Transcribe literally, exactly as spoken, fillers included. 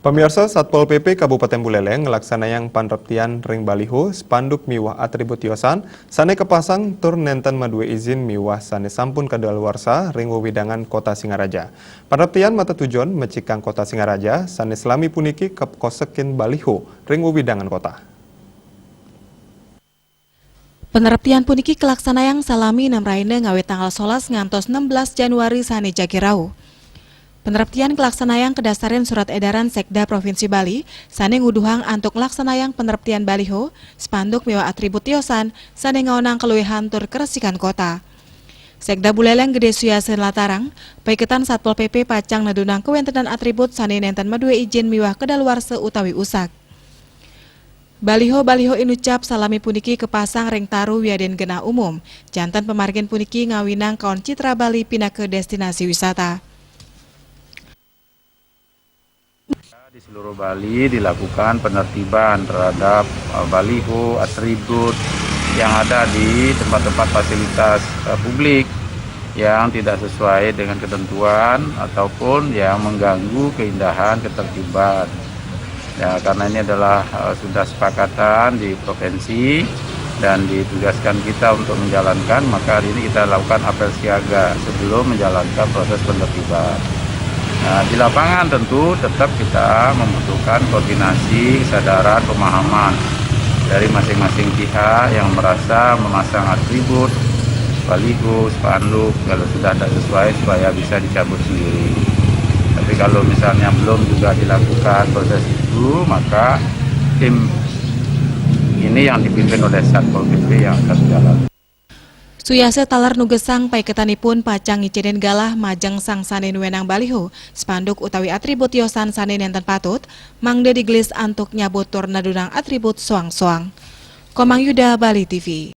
Pamirsa, Satpol P P Kabupaten Buleleng nglaksanayang panreptian ring baliho, spanduk miwah atribut tiosan sane kapasang tur nenten madue izin miwah sane sampun kadaluwarsa ring wewidangan Kota Singaraja. Panreptian matetujon mecikang Kota Singaraja sane salami puniki kapkosekin baliho ring wewidangan kota. Panreptian puniki kalaksanayang salami nem rahina ngawit tanggal solas ngantos enam belas Januari sane jagi rauh. Panreptian kalaksanayang kadasarin surat edaran Sekda Provinsi Bali sane nguduhang antuk nglaksanayang panreptian baliho, spanduk miwah atribut tiosan sane ngaonang kaluihan tur karesikan kota. Sekda Buleleng Gede Suyasa nlatarang, paiketan Satpol P P pacang nedunang kawentenan atribut sane nenten madue ijin miwah kadaluwarsa utawi usak. Baliho-baliho inucap salami puniki kapasang ring taru wiadin genah umum. Janten pamargin puniki ngawinang kaon citra Bali pinaka destinasi wisata. Di seluruh Bali dilakukan penertiban terhadap, eh, baliho, atribut yang ada di tempat-tempat fasilitas, eh, publik yang tidak sesuai dengan ketentuan ataupun yang mengganggu keindahan ketertiban. Ya, karena ini adalah, eh, sudah sepakatan di provinsi dan ditugaskan kita untuk menjalankan, maka hari ini kita lakukan apel siaga sebelum menjalankan proses penertiban. Nah, di lapangan tentu tetap kita membutuhkan koordinasi, kesadaran, pemahaman dari masing-masing pihak yang merasa memasang atribut, baliho, spanduk, kalau sudah tidak sesuai supaya bisa dicabut sendiri. Tapi kalau misalnya belum juga dilakukan proses itu, maka tim ini yang dipimpin oleh Satpol P P yang akan jalan. Suyasa taler nugesang paiketanipun pacang ngicénin galah majeng sang sané nuénang baliho, spanduk utawi atribut tiosan sané nénten patut, mangda digelis antuk nyabut tur nadunang atribut soang-soang. Komang Yuda, Bali T V.